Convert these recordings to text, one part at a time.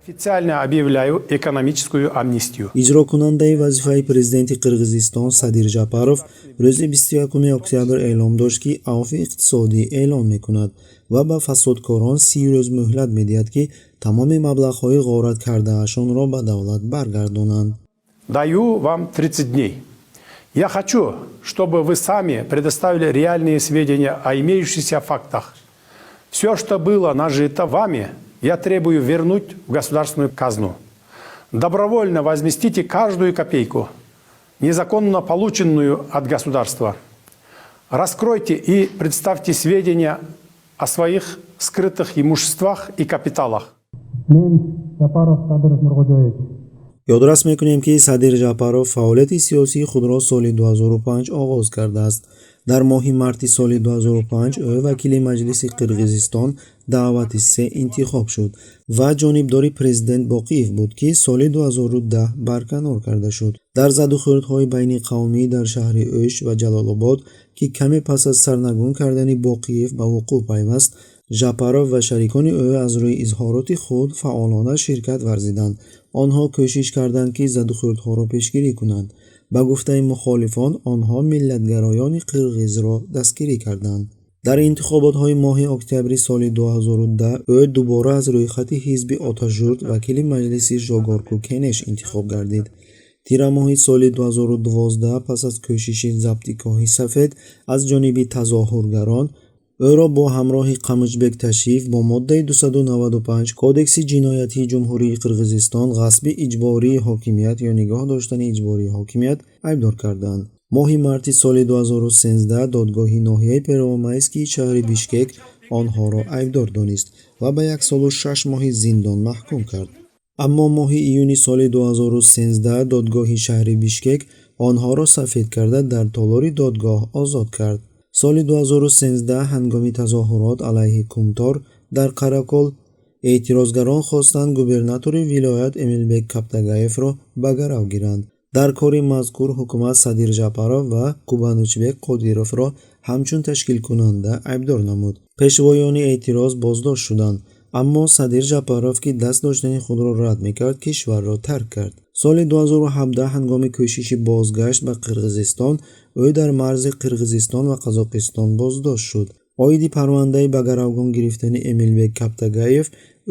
Официально объявляю экономическую амнистию. Иҷрокунандаи вазифаи президенти Қирғизистон Садир Жапаров рӯзи 21 октябр эълом дошт, ки авфи иқтисодӣ эълон мекунад ва ба фасодкорон 30 рӯз муҳлат медиҳад, ки тамоми маблағҳои ғорат кардаашонро ба давлат баргардонанд. Даю вам 30 дней. Я хочу, чтобы вы сами предоставили реальные сведения о имеющихся фактах. Все, что было нажито вами, я требую вернуть в государственную казну. Добровольно возместите каждую копейку, незаконно полученную от государства. Раскройте и представьте сведения о своих скрытых имуществах и капиталах. Мен, Жапаров Садыр Нургожоевич. Ёдрас мекунем, ки Садир Жапаров фаъолияти сиёсии худро соли 2005 оғоз кардааст. Дар моҳи марти соли 2005 ӯ вакили Маҷлиси Қирғизистон даъвати се интихоб шуд ва ҷонибдори президент Боқиев буд, ки соли 2010 барканор карда шуд. Дар задухӯрдҳои байни қавмӣ дар шаҳри Ӯш ва Ҷалолобод, ки каме пас аз сарнагун кардани Боқиев ба вуқӯъ пайваст, Жапаров ва шарикони ӯ аз рӯи изҳороти худ фаъолона ширкат варзиданд. Онҳо кӯшиш карданд, ки задухӯрдҳоро пешгирӣ кунанд. Ба гуфтаи мухолифон, онҳо миллатгароёни қирғизро дастгирӣ карданд. Дар интихоботҳои моҳи октябри соли 2010 ӯ дубора аз рӯйхати ҳизби Ата-Журт вакили Маҷлиси Жогорку Кенеш интихоб гардид. Тирамоҳи соли 2012, пас аз кӯшиши забти Кохи Сафед аз ҷониби тазоҳургарон, ӯро бо ҳамроҳи Қамычбек Ташиев бо моддаи 295 Кодекси ҷиноятии Ҷумҳурии Қирғизистон, ғасби иҷбории ҳокимият ё нигоҳ доштани иҷбории ҳокимият, айбдор карданд. Моҳи марти соли 2013 додгоҳи ноҳияи Первомайскии шаҳри Бишкек онҳоро айбдор донист ва ба як солу 6 моҳи зиндон маҳкум кард. Аммо моҳи июни соли 2013 додгоҳи шаҳри Бишкек онҳоро сафед карда, дар толори додгоҳ озод кард. Соли 2013, ҳангоми тазоҳурот алайҳи Кумтор дар Қаракол, эътирозгарон хостанд губернатори вилоят Эмилбек Каптагаевро ба гарав гиранд. Дар кори мазкур ҳукумат Садир Жапаров ва Кубанычбек Қодировро ҳамчун ташкилкунанда айбдор намуд. Пешвоёни эътироз боздошт шуданд, аммо Садир Жапаров, ки даст доштани худро рад мекард, кишварро тарк кард. Соли 2017, ҳангоми кӯшиши бозгашт ба Қирғизистон, ӯ дар марзи Қирғизистон ва Қазоқистон боздошт шуд. Оиди парвандаи ба гаравгон гирифтани Эмилбек Каптагаев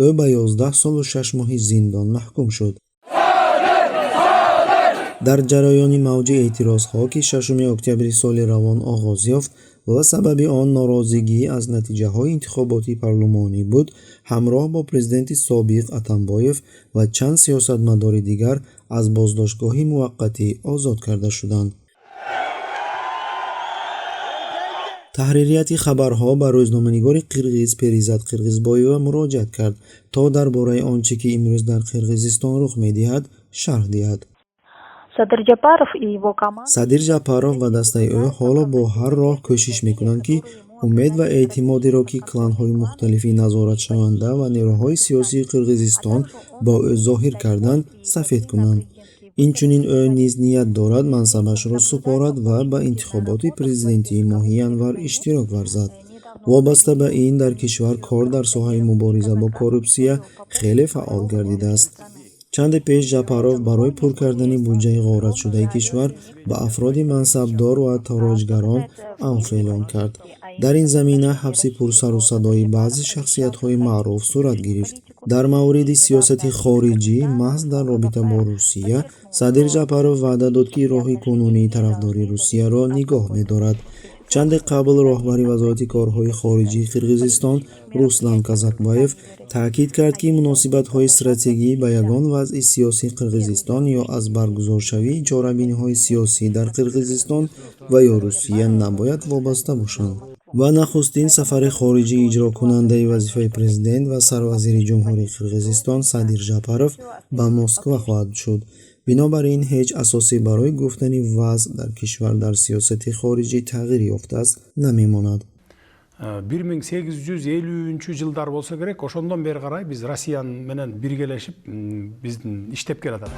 ӯ ба 11 солу 6 моҳи зиндон маҳкум шуд. Дар ҷараёни мавҷи эътирозҳо, ки 6 октябри соли равон оғоз ёфт ва сабаби он норозигӣ аз натиҷаҳои интихоботи парлумонӣ буд, ҳамроҳ бо президенти собиқ Атамбоев ва чанд сиёсатмадори дигар аз боздоштгоҳи муваққатӣ озод карда шуданд. Таҳририяти хабарҳо ба рӯзноманигори қирғиз Перизат Қирғизбоева муроҷиат кард, то дар бораи он чӣ ки имрӯз дар Қирғизистон рух медиҳад, шарҳ диҳад. Садыр Жапаров и его команда Садир Жапаров ва дастаи ӯ ҳоло бо ҳар роҳ кӯшиш мекунанд, ки умед ва эътимодеро, ки кланҳои мухталифи назоратшаванда ва нерӯҳои сиёсии Қирғизистон ба ӯ зоҳир карданд, сафед кунанд. Инчунин ӯ низ ният дорад мансабашро супорад ва ба интихоботи президентии моҳи январ иштирок варзад. Вобаста ба ин, дар кишвар кор дар соҳаи мубориза бо коррупсия хеле фаъол гардидааст. Чанде пеш Жапаров барои пур кардани буҷаи ғоратшудаи кишвар ба афроди мансабдор ва тороҷгарон авф эълон кард. Дар ин замина ҳабси пурсару садои баъзе шахсиятҳои маъруф сурат гирифт. Дар мавриди сиёсати хориҷӣ, маҳз дар робита бо Русия, Садир Жапаров ваъда дод, ки роҳи қонунии тарафдории Русияро нигоҳ медорад. Чанде қабл роҳбари Вазорати корҳои хориҷии Қирғизистон Руслан Казакбаев таъкид кард, ки муносибатҳои стратегӣ ба ягон вазъи сиёсии Қирғизистон ё аз баргузоршавии чорабиниҳои сиёсӣ дар Қирғизистон ва ё Русия набояд вобаста бошанд. Ва нахустин сафари хориҷии иҷрокунандаи вазифаи президент ва сарвазири Ҷумҳурии Қирғизистон Садир Жапаров ба Москва хоҳад шуд. Бинобар ин, ҳеҷ асосе барои гуфтани вазъ дар кишвар дар сиёсати хориҷӣ тағйир ёфтааст намемонад. 1850-жылдар болсо керек, ошондон бери карай биз Россия менен биргелешип, биздин иштеп келатат.